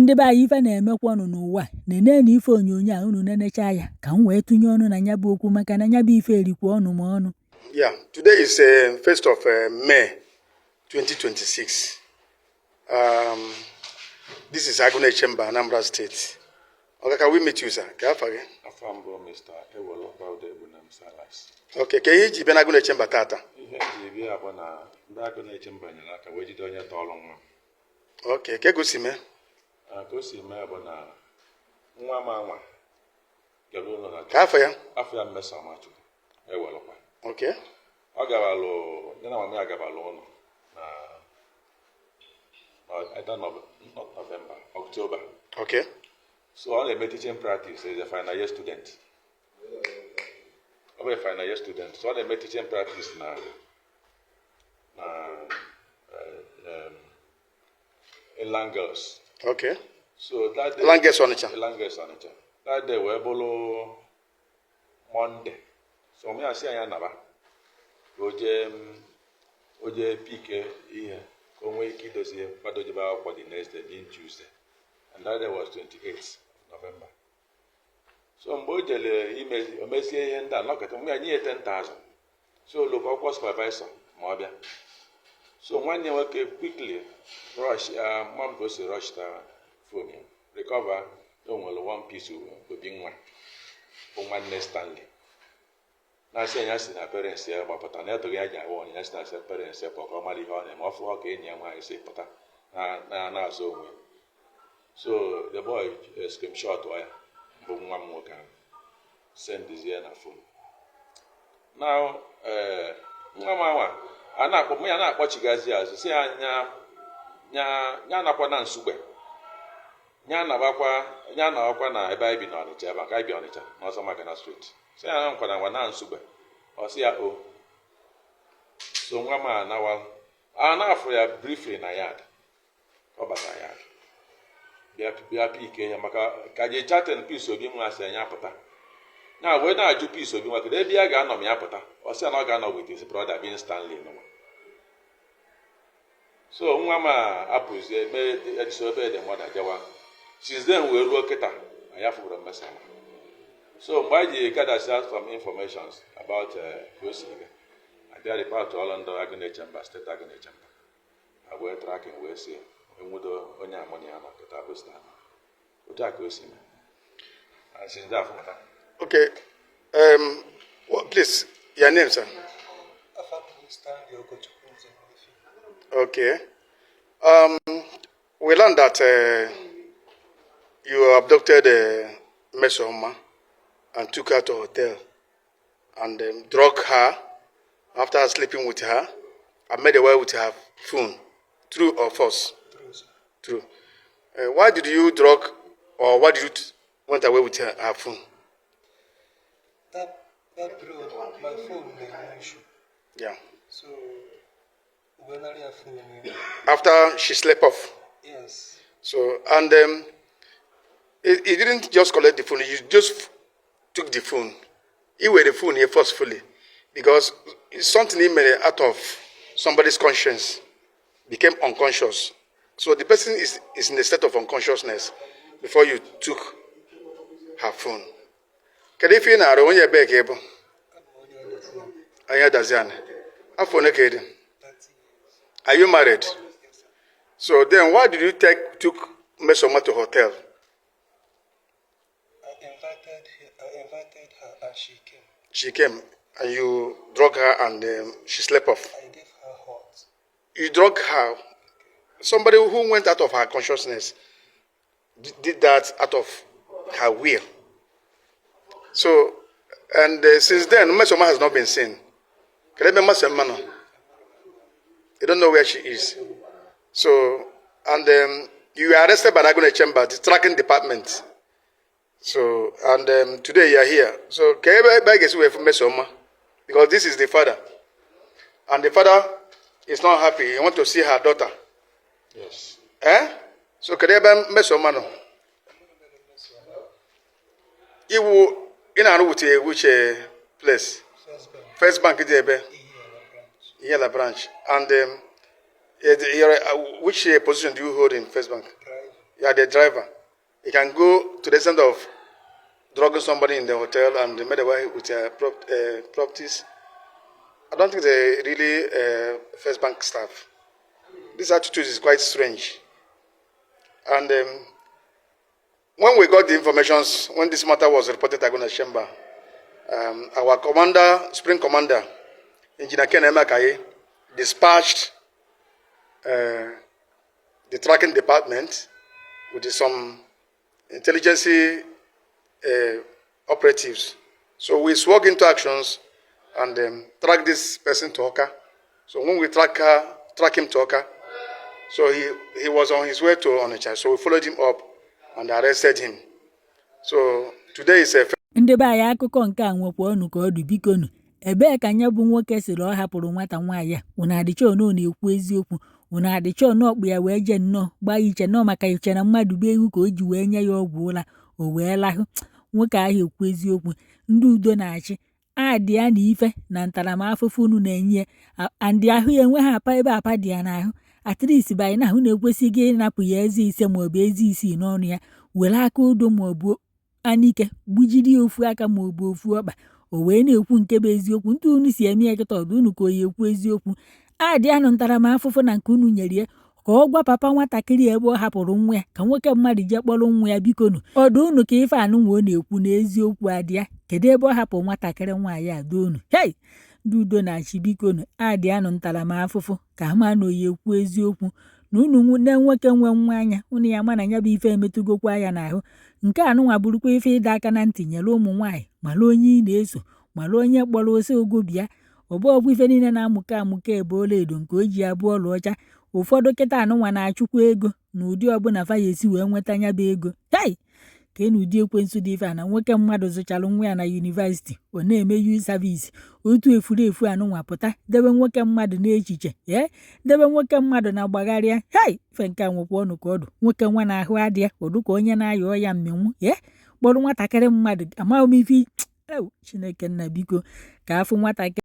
Ndị be anyị, ife na-emekwanụ n'ụwa. Nenenu ife onyonyo a, unu nenecha ya ka m wee tụnye ọnụ na ya bụ okwu, maka na ya bụ ife erikwa ọnụ ma ọnụ. Yeah, today is 1st of May 2026. This is Agunechemba, Anambra State. Okay, can we meet you, sir? Ka afa gị? Afa m bụ Mr. Ewelokwa Udegbunam Silas. Okay, ka ihe iji bịa na Agunechemba tata? Ihe m ji bịa bụ na ndị Agụnechemba nyere aka wee jide onye tọrọ nwa m. Okay, ka ego si mee? Ah, ka o si mee bụ na nwa m anwa gara ụlọ na Ka afa ya? Afa ya Mmesomachukwu Ewelokwa. Ọ gabalụ, ya na mama ya gabalụ ụlọ na either not November, October. So ọ na-eme teaching practice, is a final year student. Ọ bụ a final year student. So ọ na-eme teaching practice na Inland Girls. So that day, Inland Girls Onitsha. Inland Girls Onitsha. That day wee bụrụ Monday. So mụ ya sị ya naba ka o jee pick ihe ka o nwee ike idozi ya kwado jebe akwụkwọ the next day, being Tuesday. And that day was 28th of November. So mgbe o jere imezi, o mezie ihe ndị a nọkọta, mgbe ya nye ya 10,000. So oloko akwụkwọ supervisor ma ọ bịa. So nwanne ya nwoke quickly rush mma m ka o si rush ta phone ya recover na o nwere one piece obi nwa bụ nwanne Stanley na-asị ya si na parents ya gbapụta na etoghị ya ji ahụ onye ya si na parents ya pụọ ka ọ mara ihe ọ na-eme, ọ fụọ ka enyi ya nwaanyị si pụta na na-azụ onwe ya. So the boy screenshot ya bụ nwa m nwoke ahụ sendizie na phone. Now nwa m anwa a na-akpọ mụ ya na-akpọchigazi azụ, si ya nya nya nya nakwa na Nsugbe, nya nabakwa, nya nabakwa na ebe anyị bi n'Ọnịcha, ebe a ka anyị bi Ọnịcha n'ọsọ Magana Street. Si ya nkwa na ngwa na Nsugbe, ọ sị ya o. So nwa m anawa a na-afụ ya briefly na yard, ọ batara yard bịa bịa pick ya maka ka je chatting. Peace Obi nwa sị ya pụta na wee na-ajụ Peace Obi nwa kedu ebe ya ga-anọ ma ya pụta. Ọ sị ya na ọ ga-anọ with his brother, being Stanley nwa. So nwa m a apụzie mee disobey the mother jewa. Since then wee ruo kịta, anyị afụbụrụ Mmesoma. So mgbe anyị ji gather some informations about ka o si ga abịa report ọrụ ndị Agụnechemba, steeti Agụnechemba, ha wee tracking wee si enwudo onye amụ na ya nọ kịta bụ Stanley. Otu a ka o si mee. And since then afụmata. Okay. Well, please, your name, sir? Afa m bụ Stanley Ogochukwu Nzemefi. Okay. We learned that you abducted Mesoma and took her to a hotel and drugged her after sleeping with her and made away with her phone. True or false? True, sir. True. Why did you drug or why did you went away with her phone? That period, my phone na-enwe issue. So, wee nara ya phone ya. After she slept off. Yes. So, and he didn't just collect the phone, he just took the phone. He were the phone here forcefully because it's something he made out of somebody's conscience, became unconscious. So the person is in a state of unconsciousness before you took her phone. Kedu ife ị na-arụ, onye ebee ka ị bụ? Abụ m onye Adazi. Anyị Adaziani. Afọ ole ka ị dị? 30 years. Are you married? Yes, sir. So then why did you take took Mesoma to hotel? I invited her and she came. She came and you drug her and she slept off. I gave her hot. You drug her. Somebody who went out of her consciousness did that out of her will. So, and since then, Mesoma has not been seen. Can I remember? You don't know where she is. So, and you were arrested by the Agunechemba, the tracking department. So, and today you are here. So, can you guess where from Mesoma? Because this is the father. And the father is not happy. He want to see her daughter. Yes. Eh? So, kedu ebe Mmesoma nọ? Iwu ị na-arụ with a which place? First Bank. First Bank dị ebe? Ihiala branch. Ihiala branch. And which position do you hold in First Bank? Driver. You are the driver. You can go to the extent of drugging somebody in the hotel and made away with properties. I don't think they really First Bank staff. This attitude is quite strange. And when we got the information, when this matter was reported to Agunechemba, our commander, Supreme Commander, Engineer Ken Emeakayi, dispatched the tracking department with some intelligence operatives. So we swung into actions and tracked this person to Awka. So when we track him to Awka, so he was on his way to Onitsha. So we followed him up and arrested him. So today is a Ndị be anyị, akụkọ nke a nwekwa ọnụ ka ọ dị. Bikonu, ebee ka nya bụ nwoke sịrị ọ hapụrụ nwata nwaanyị a? Unu adịcha ono na-ekwu eziokwu? Unu adịcha ono ọkpụ ya wee jee nnọọ gbaa iche nnọọ maka iche na mmadụ bụ ewu ka o ji wee nye ya ọgwụ ụra o wee lahụ? Nwoke ahụ ekwu eziokwu. Ndị udo na-achị adị ya na ife na ntaramahụhụ unu na-enye ya andị ahụ ya enweghị apa ebe apa dị ya n'ahụ. At least by now unu ekwesịghị ịnapụ ya eze 5 maọbụ eze 6 n'ọnụ ya, were aka odo maọbụ anike gbujiri ya ofu aka maọbụ ofu ọkpa, o wee na-ekwu nke bụ eziokwu. Ntụ unu si eme ya kịta, ọdụ unu ka o ya ekwu eziokwu. Adị anụ ntaramahụhụ na nke unu nyere ya ka ọ gwa papa nwatakịrị ebe ọ hapụrụ nwa ya, ka nwoke mmadụ jee kpọrọ nwa ya. Bikonu, ọdụ unu ka ife anụnwa ọ na-ekwu na eziokwu adị ya? Kedu ebe ọ hapụ nwatakịrị nwaanyị a? Doonu, hei, ndị udo na-achị, bikonu, adị anụ ntaramahụhụ ka ama na oyi ekwu eziokwu na unu nne nwoke nwe nwa anya unu ya ma na ya bụ ife emetụgokwa ya n'ahụ. Nke anụnwa bụrụkwa ife ịdọ aka na ntị nyere ụmụ nwaanyị: mara onye ị na-eso, mara onye kpọrọ ose ogo bịa. Ọbụ ife niile na-amụke amụke ebe ọlaedo nke o ji abụ ọlaọcha. Ụfọdụ kịta anụnwa na-achụkwa ego na ụdị ọbụla fa ya esi wee nweta ya bụ ego. Hei, ka na ụdị ekwensu dị ife a na nwoke mmadụ zụchalụ nwa ya na university, ọ na-eme youth service. Otu efurefu anụnwa pụta debe nwoke mmadụ n'echiche, ee, debe nwoke mmadụ na gbagharịa. Hei, ife nke a nwekwa ọnụ ka ọdụ nwoke nwa na-ahụ adịa ọdụ ka onye na-aya ọya mmịnwụ. Ee, kpọrọ nwatakịrị mmadụ, amaghị m ife. Ew, Chineke nna, biko, ka afụ nwatakịrị.